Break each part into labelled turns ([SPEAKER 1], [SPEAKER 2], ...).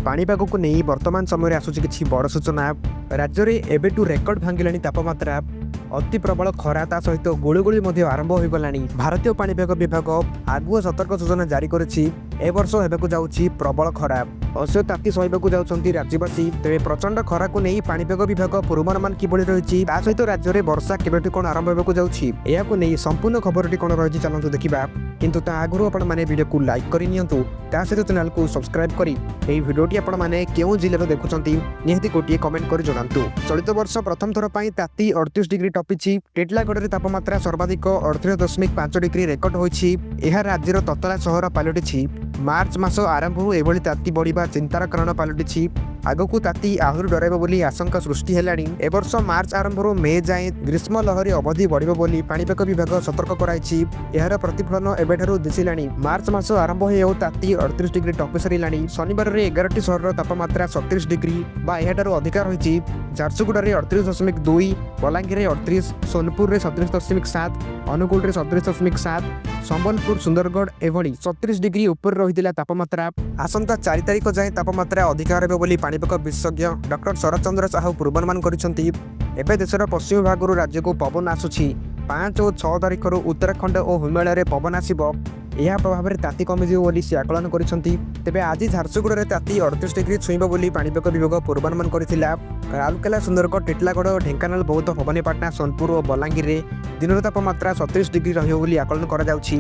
[SPEAKER 1] ପାଣିପାଗକୁ ନେଇ ବର୍ତ୍ତମାନ ସମୟରେ ଆସୁଛି କିଛି ବଡ଼ ସୂଚନା। ରାଜ୍ୟରେ ଏବେଠୁ ରେକର୍ଡ ଭାଙ୍ଗିଲାଣି ତାପମାତ୍ରା। ଅତି ପ୍ରବଳ ଖରା, ତା ସହିତ ଗୁଳୁଗୁଳି ମଧ୍ୟ ଆରମ୍ଭ ହୋଇଗଲାଣି। ଭାରତୀୟ ପାଣିପାଗ ବିଭାଗ ଆଗୁଆ ସତର୍କ ସୂଚନା ଜାରି କରିଛି। ଏ ବର୍ଷ ହେବାକୁ ଯାଉଛି ପ୍ରବଳ ଖରା। ଅସହ୍ୟ ତାତି ସହିବାକୁ ଯାଉଛନ୍ତି ରାଜ୍ୟବାସୀ। ତେବେ ପ୍ରଚଣ୍ଡ ଖରାକୁ ନେଇ ପାଣିପାଗ ବିଭାଗ ପୂର୍ବାନୁମାନ କିଭଳି ରହିଛି, ତା ସହିତ ରାଜ୍ୟରେ ବର୍ଷା କେବେଠୁ କ'ଣ ଆରମ୍ଭ ହେବାକୁ ଯାଉଛି, ଏହାକୁ ନେଇ ସମ୍ପୂର୍ଣ୍ଣ ଖବରଟି କ'ଣ ରହିଛି, ଚାଲନ୍ତୁ ଦେଖିବା। କିନ୍ତୁ ତା ଆଗରୁ ଆପଣମାନେ ଭିଡ଼ିଓକୁ ଲାଇକ୍ କରି ନିଅନ୍ତୁ, ତା ସହିତ ଚ୍ୟାନେଲକୁ ସବସ୍କ୍ରାଇବ୍ କରି ଏହି ଭିଡ଼ିଓଟି ଆପଣମାନେ କେଉଁ ଜିଲ୍ଲାରୁ ଦେଖୁଛନ୍ତି, ନିହାତି ଗୋଟିଏ କମେଣ୍ଟ କରି ଜଣାନ୍ତୁ। ଚଳିତ ବର୍ଷ ପ୍ରଥମ ଥର ପାଇଁ ତାତି 38 ଡିଗ୍ରୀ ଟପିଛି। ଟିଟଲାଗଡ଼ରେ ତାପମାତ୍ରା ସର୍ବାଧିକ 38.5 ଡିଗ୍ରୀ ରେକର୍ଡ ହୋଇଛି। ଏହା ରାଜ୍ୟର ତତଲା ସହର ପାଲଟିଛି। ମାର୍ଚ୍ଚ ମାସ ଆରମ୍ଭରୁ ଏଭଳି ତାତି ବଢ଼ିବା ଚିନ୍ତାର କାରଣ ପାଲଟିଛି। ଆଗକୁ ତାତି ଆହୁରି ଡରାଇବ ବୋଲି ଆଶଙ୍କା ସୃଷ୍ଟି ହେଲାଣି। ଏବର୍ଷ ମାର୍ଚ୍ଚ ଆରମ୍ଭରୁ ମେ ଯାଏଁ ଗ୍ରୀଷ୍ମ ଲହରୀ ଅବଧି ବଢ଼ିବ ବୋଲି ପାଣିପାଗ ବିଭାଗ ସତର୍କ କରାଇଛି। ଏହାର ପ୍ରତିଫଳନ ଏବେଠାରୁ ଦିଶିଲାଣି। ମାର୍ଚ୍ଚ ମାସ ଆରମ୍ଭ ହେଉ ତାତି 38 ଡିଗ୍ରୀ ଟପି ସାରିଲାଣି। ଶନିବାରରେ 11ଟି ସହରର ତାପମାତ୍ରା 37 ଡିଗ୍ରୀ ବା ଏହାଠାରୁ ଅଧିକା ରହିଛି। ଝାରସୁଗୁଡ଼ାରେ 38.2, ବଲାଙ୍ଗୀରରେ 38, ସୋନପୁରରେ 37.7, ଅନୁଗୁଳରେ 37.7, ସମ୍ବଲପୁର, ସୁନ୍ଦରଗଡ଼ ଏଭଳି 37 ଡିଗ୍ରୀ ଉପରେ ରହିଥିଲା ତାପମାତ୍ରା। ଆସନ୍ତା 4 ତାରିଖ ଯାଏଁ ତାପମାତ୍ରା ଅଧିକା ରହିବ ବୋଲି ପାଣିପାଗ ବିଶେଷଜ୍ଞ ଡକ୍ଟର ଶରତ ଚନ୍ଦ୍ର ସାହୁ ପୂର୍ବାନୁମାନ କରିଛନ୍ତି। ଏବେ ଦେଶର ପଶ୍ଚିମ ଭାଗରୁ ରାଜ୍ୟକୁ ପବନ ଆସୁଛି। 5 ଓ 6 ତାରିଖରୁ ଉତ୍ତରାଖଣ୍ଡ ଓ ହିମାଳୟରେ ପବନ ଆସିବ। ଏହା ପ୍ରଭାବରେ ତାତି କମିଯିବ ବୋଲି ସେ ଆକଳନ କରିଛନ୍ତି। ତେବେ ଆଜି ଝାରସୁଗୁଡ଼ାରେ ତାତି 38 ଡିଗ୍ରୀ ଛୁଇଁବ ବୋଲି ପାଣିପାଗ ବିଭାଗ ପୂର୍ବାନୁମାନ କରିଥିଲା। ରାଉରକେଲା, ସୁନ୍ଦରଗଡ଼, ଟିଟଲାଗଡ଼, ଢେଙ୍କାନାଳ, ବୌଦ୍ଧ, ଭବାନୀପାଟଣା, ସୋନପୁର ଓ ବଲାଙ୍ଗୀରରେ ଦିନର ତାପମାତ୍ରା 37 ଡିଗ୍ରୀ ରହିବ ବୋଲି ଆକଳନ କରାଯାଉଛି।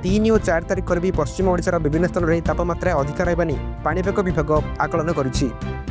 [SPEAKER 1] 3 ଓ 4 ତାରିଖରେ ବି ପଶ୍ଚିମ ଓଡ଼ିଶାର ବିଭିନ୍ନ ସ୍ଥାନରେ ତାପମାତ୍ରା ଅଧିକା ରହିବା ନେଇ ପାଣିପାଗ ବିଭାଗ ଆକଳନ କରିଛି।